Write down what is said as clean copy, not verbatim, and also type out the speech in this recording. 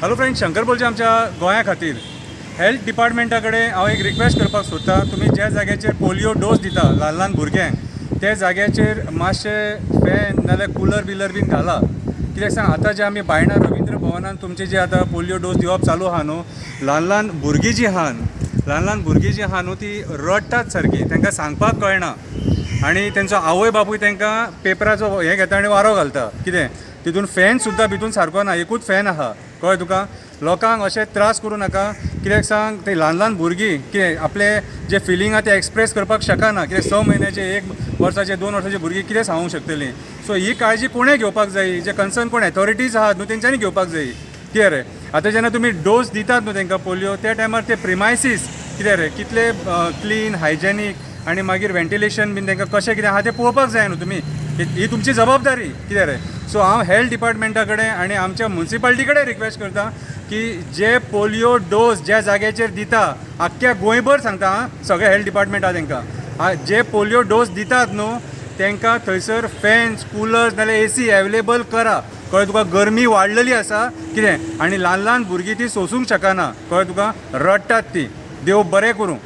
Hello friend, Shankar बोलचे आमच्या गोंया खातीर हेल्थ डिपार्टमेंटा कडेन हांव एक रिक्वेस्ट करपाक सोदतां. तुमी ज्या जाग्याचेर पोलियो डोस दिता ल्हान ल्हान भुरग्यांक, त्या जाग्याचेर मातशें फॅन नाल्यार कुलर बिलर बीन घाला. कित्याक सांग, आतां जे आमी बायणा रविंद्र भवनान तुमचे जे आतां पोलियो डोस दिवप चालू आहा न्हू, ल्हान ल्हान भुरगीं जीं आहा, ल्हान ल्हान भुरगीं जीं आहा न्हू, ती रडटात सारकीं. तांकां सांगपाक कळना आनी तेंचो आवय बापूय तांकां पेपराचो हें घेता आनी वारो घालता. कितें तितून फॅन सुद्दां भितून सारको ना, एकूच फॅन आहा. कळ्ळें तुका? लोकांक अशें त्रास करूं नाका. कित्याक सांग, ते ल्हान ल्हान भुरगीं कितें आपले जे फिलींग आहा ते एक्सप्रेस करपाक शकना. कित्याक 6 म्हयन्याचे, एक वर्साचे, 2 वर्साचे भुरगीं कितें सांगूंक शकतलीं? सो ही काळजी कोणें घेवपाक जाय? जे कन्सर्न कोण एथॉरिटीज आहात न्हू, तेंच्यांनी घेवपाक जाय. कितें रे, आतां जेन्ना तुमी डोस दितात न्हू तांकां पोलियो, त्या टायमार ते प्रिमायसीस कितें रे कितले क्लीन, हायजेनीक आनी मागीर व्हेंटिलेशन बीन तांकां कशें कितें आहा तें पळोवपाक जाय न्हू तुमी. ही तुमची जबाबदारी. कितें रे, सो हांव हेल्थ डिपार्टमेंटा कडेन आनी आमच्या मुन्सिपालिटी कडेन रिक्वेस्ट करता की जे पोलियो डोस ज्या जाग्याचेर दिता, आख्ख्या गोंयभर सांगता आं, सगळे हेल्थ डिपार्टमेंट आहा तांकां, जे पोलियो डोस दितात न्हू, तांकां थंयसर फॅन्स, कुलर्स नाल्यार एसी एवेलेबल करा. कळ्ळें तुका? गरमी वाडलेली आसा कितें आनी ल्हान ल्हान भुरगीं ती सोसूंक शकना. कळ्ळें तुका? रडटात ती. देव बरें करूं.